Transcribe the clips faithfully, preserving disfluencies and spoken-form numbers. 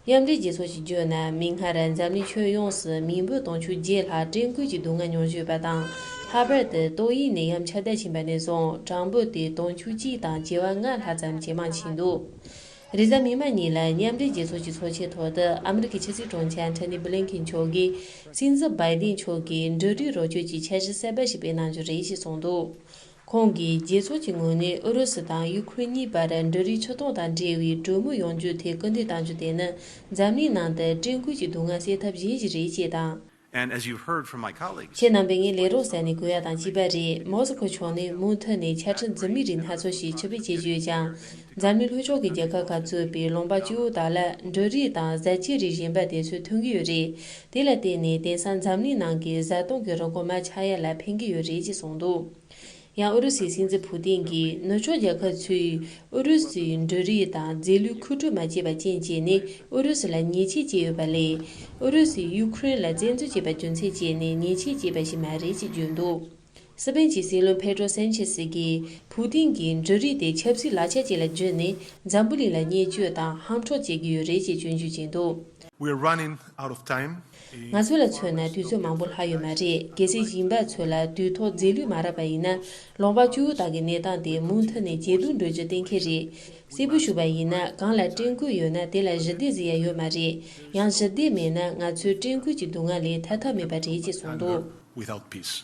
མཉམ་འབྲེལ་རྒྱལ་ཚོགས་ཀྱིས་བརྗོད་ན། མིག་སྔར་འཛམ་གླིང་ཁྱོན་ཡོངས་སུ་མི་འབོར་དུང་ཕྱུར་བརྒྱད་ལྷག་སྐྲན་སྐུད་ཀྱི་སྡུག་བསྔལ་མྱོང་བཞིན་ཡོད་པ་དང་། ལྷག་པར་དུ་ཏོག་དབྱིབས་ནད་ཡམས་ཁྱབ་གདལ་ཕྱིན་པ་ནས་བཟུང་གྲངས་འབོར་དེ་དུང་ཕྱུར་གཅིག་དང་བྱེ་བ་ལྔ་ལྷག་ཙམ་ཇེ་མང་ཕྱིན་འདུག་རེས་གཟའ་མིག་དམར་ཉིན་ལ་མཉམ་འབྲེལ་རྒྱལ་ཚོགས་ཀྱི་ཚོགས་ཆེན་ཐོག་ཏུ་ཨ་མི་རི་ཀའི་ཕྱི་སྲིད་དྲུང་ཆེ་ཨན་ཐོ་ནི་བྷི་ལིན་ཁིན་མཆོག་གིས་སྲིད་འཛིན་བྷའི་ཌེན་མཆོག་གིས་འབྲུ་རིགས་རོགས་སྐྱོར་གྱི་འཆར་གཞི་གསར་པ་ཞིག་སྤེལ་གནང་རྒྱུ་རེད་ཅེས་གསུངས་འདུག་ཁོང་གིས་རྒྱལ་ཚོགས་ཀྱི་ངོས་ནས་ཨུ་རུ་སུ་དང་ཡུ་ཁུ་རེན་གཉིས་བར་འབྲུ་རིགས་ཕྱིར་གཏོང་དང་འབྲེལ་བའི་གྲོས་མོལ་ཡོང་རྒྱུར་ཐད་སྐུལ་འདེད་གཏང་རྒྱུ་དེ་ནི་འཛམ་གླིང་ནང་དུ་སྐྲན་སྐུད་ཀྱི་སྡུག་བསྔལ་སེལ་ཐབས་གཞན་ཞིག་རེད་ཅེས་དང་། And as you heard from my colleagues, ཁྱེད་རྣམ་པས་ངའི་ལས་རོགས་ཟེར་ནས་གོ་ཡ་དང་གཅིག་པ་རེད། མོ་སི་ཁོ་ཕྱོགས་ནས་མུ་མཐུད་ནས་ཆ་འཕྲིན་རྫུན་མའི་རིགས་སྣ་ཚོགས་ཤིག་ཕྱིར་སྤེལ་བྱེད་ཀྱི་ཡོད་ཀྱང་། འཛམ་གླིང་ལྷོ་ཕྱོགས་ཀྱི་རྒྱལ་ཁབ་ཁག་གཙོས་པའི་ལུང་པ་བཅུ་དག་ལ་འབྲུ་རིགས་དང་བཟའ་བཅའི་རིགས་གཞན་པ་དེ་ཚོ་ཐོན་གྱི་ཡོད་རེད། དེ་ལ་བརྟེན་ནས་དེང་སང་འཛམ་གླིང་ནང་གི་བཟའ་བཏུང་གི་རིན་གོང་མར་ཆག་ཡ་ལ་ཕན་གྱི་ཡོད་རེད་ཅེས་གསུངས་འདུག་ཡང་ཨུ་རུ་སུའི་སྲིད་འཛིན་ཕུ་ཏིན་གྱིས་ནུབ་ཕྱོགས་རྒྱལ་ཁབ་ཚོས་ཨུ་རུ་སུའི་འབྲུ་རིགས་དང་རྫས་ལུད་མཁོ་སྤྲོད་མ་བྱས་པ་རྐྱེན་བྱས་ནས་ཨུ་རུ་སུ་ལ་ཉེས་ཆད་བཅད་ཡོད་པ་ལས། ཨུ་རུ་སུས་ཡུ་ཁུ་རེན་ལ་བཙན་འཛུལ་བྱས་པ་རྒྱུ་མཚན་བྱས་ནས་ཉེས་ཆད་བཅད་པ་ཞིག་མ་རེད་ཅེས་བརྗོད་འདུག་སི་པེན་གྱི་སྲིད་བློན་ཕེ་ཏྲོ་སན་ཆེ་སི་གིས་ཕུ་ཏིན་གྱིས་འབྲུ་རིགས་དེ་ཆབ་སྲིད་ལག་ཆ་ཅིག་ལ་བརྒྱུད་ནས་འཛམ་བུ་གླིང་ལ་བརྙས་བཅོས་དང་ཧམ་འཕྲོག་བྱེད་ཀྱི་ཡོད་རེད་ཅེས་སྐྱོན་བརྗོད་བྱས་འདུག We're running out of time. ང་ཚོ་ལ་མཚོན་ན་དུས་ཚོད་མང་པོ་ལྷག་ཡོད་མ་རེད། གལ་སྲིད་གཞན་པ་ཚོ་ལ་དུས་ཐོག་རྫས་ལུད་མ་རག་པ་ཡིན་ན། ལུང་པ་བཅུ་དག་གི་གནས་སྟངས་དེ་མུ་མཐུད་ནས་ཇེ་སྡུག་འགྲོ་རྒྱུ་གཏན་འཁེལ་རེད། གསལ་པོ་ཞུ་བ་ཡིན་ན། གང་ལ་སྐྲན་སྐུད་ཡོད་ན་དེ་ལ་ཞི་བདེ་ཟེར་ཡ་ཡོད་མ་རེད། ཡང་ཞི་བདེ་མེད་ན་ང་ཚོའི་སྐྲན་སྐུད་ཀྱི་སྡུག་བསྔལ་ལས་ཐར་ཐབས་མེད་པ་རེད་ཅེས་གསུངས་འདུག Without peace.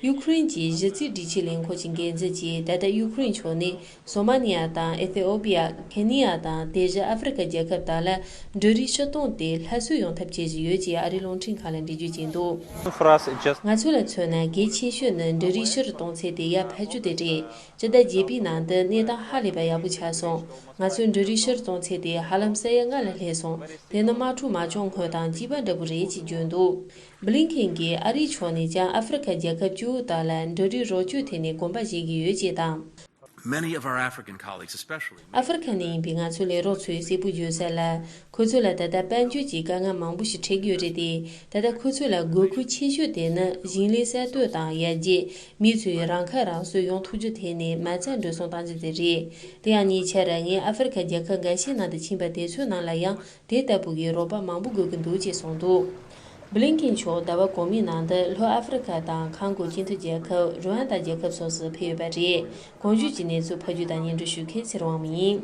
ཡུ་ཁུ་རེན་གྱི་གཞི་རྩའི་སྒྲིག་ཆས་ལས་ཁུངས་ཀྱི་འགན་འཛིན་གྱིས། ད་ལྟ་ཡུ་ཁུ་རེན་ཕྱོགས་ནས་སོ་མ་ནི་ཡ་དང་ཨི་ཐི་ཨོ་པི་ཡ། ཁེ་ནི་ཡ་དང་དེ་བཞིན་ཨ་ཧྥེ་རི་ཁ་རྒྱལ་ཁབ་དག་ལ་འབྲུ་རིགས་ཕྱིར་གཏོང་དེ་སླར་གསོ་ཡོང་ཐབས་བྱེད་བཞིན་ཡོད་ཅེས་ཨ་རིའི་རླུང་འཕྲིན་ཁང་ལ་འགྲེལ་བརྗོད་བྱས་འདུག་ང་ཚོ་ལ་མཚོན་ན་གལ་ཆེ་ཤོས་ནི་འབྲུ་རིགས་ཕྱིར་གཏོང་ཚད་དེ་ཡར་འཕར་རྒྱུ་དེ་རེད། སྤྱི་ཟླ་བརྒྱད་པའི་ནང་དུ་གནས་སྟངས་ཧ་ལས་པ་ཡག་པོ་ཆགས་སོང་། ང་ཚོའི་འབྲུ་རིགས་ཕྱིར་གཏོང་ཚད་དེ་ཧ་ལམ་ས་ཡ་ལྔ་ལ་སླེབས་སོང་། དེ་ནི་དམག་འཁྲུག་མ་བྱུང་སྔོན་དང་གཅིག་པ་འདྲ་པོ་རེད་ཅེས་བརྗོད་འདུག་བྷི་ལིན་ཁེན་གྱིས་ཨ་རིའི་ཕྱོགས་ནས་ཀྱང་ཨ་ཧྥེ་རི་ཁ་རྒྱལ་ཁབ་བཅུ་དག་ལ་འབྲུ་རིགས་རོགས་སྐྱོར་ཐད་ནས་གོམ་པ་བཞེས་ཀྱི་ཡོད་ཅེས་དང་། Many of our African colleagues, especially, ཨ་ཧྥེ་རི་ཁ་ནས་ཡིན་པའི་ང་ཚོའི་ལས་རོགས་ཚོས་གསལ་པོ་བརྗོད་གསལ་ལ། ཁོ་ཚོ་ལ་ད་ལྟ་དཔལ་འབྱོར་གྱི་དཀའ་ངལ་མང་པོ་ཞིག་འཕྲད་ཀྱི་ཡོད་རེད་དེ། ད་ལྟ་ཁོ་ཚོ་ལ་དགོས་མཁོ་ཆེ་ཤོས་དེ་ནི་ཞིང་ལས་གསར་གཏོད་དང་ཡར་རྒྱས། མི་ཚོས་རང་ཁ་རང་གསོ་ཡོང་ཐུབ་རྒྱུ་དེ་ནི་མ་རྩ་འགྲོ་སོང་གཏང་རྒྱུ་དེ་རེད། དེ་ཡང་ཉེ་ཆར་ངས་ཨ་ཧྥེ་རི་ཁ་རྒྱལ་ཁབ་འགའ་ཤས་ནང་དུ་ཕྱིན་པ་དེ་ཚོའི་ནང་ལ་ཡང་དེ་ལྟ་བུ་གི་རོགས་པ་མང་པོ་དགོས་ཀྱི་འདུག་ཅེས་གསུངས་འདུག་བྷི་ལིན་ཁེན་མཆོག་ཟླ་བ་གོང་མའི་ནང་དུ་ལྷོ་ཨ་ཧྥེ་རི་ཁ་དང་ཁོང་གོ་སྤྱི་མཐུན་རྒྱལ་ཁབ་རུ་ཝན་ད་རྒྱལ་ཁབ་སོགས་སུ་ཕེབས་ཡོད་པ་རེད། གོང་ཞུས་ཀྱི་གནས་ཚུལ་ཕབ་སྒྱུར་དང་སྙན་སྒྲོན་ཞུ་མཁན་ཚེ་རིང་དབང་མོ་ཡིན།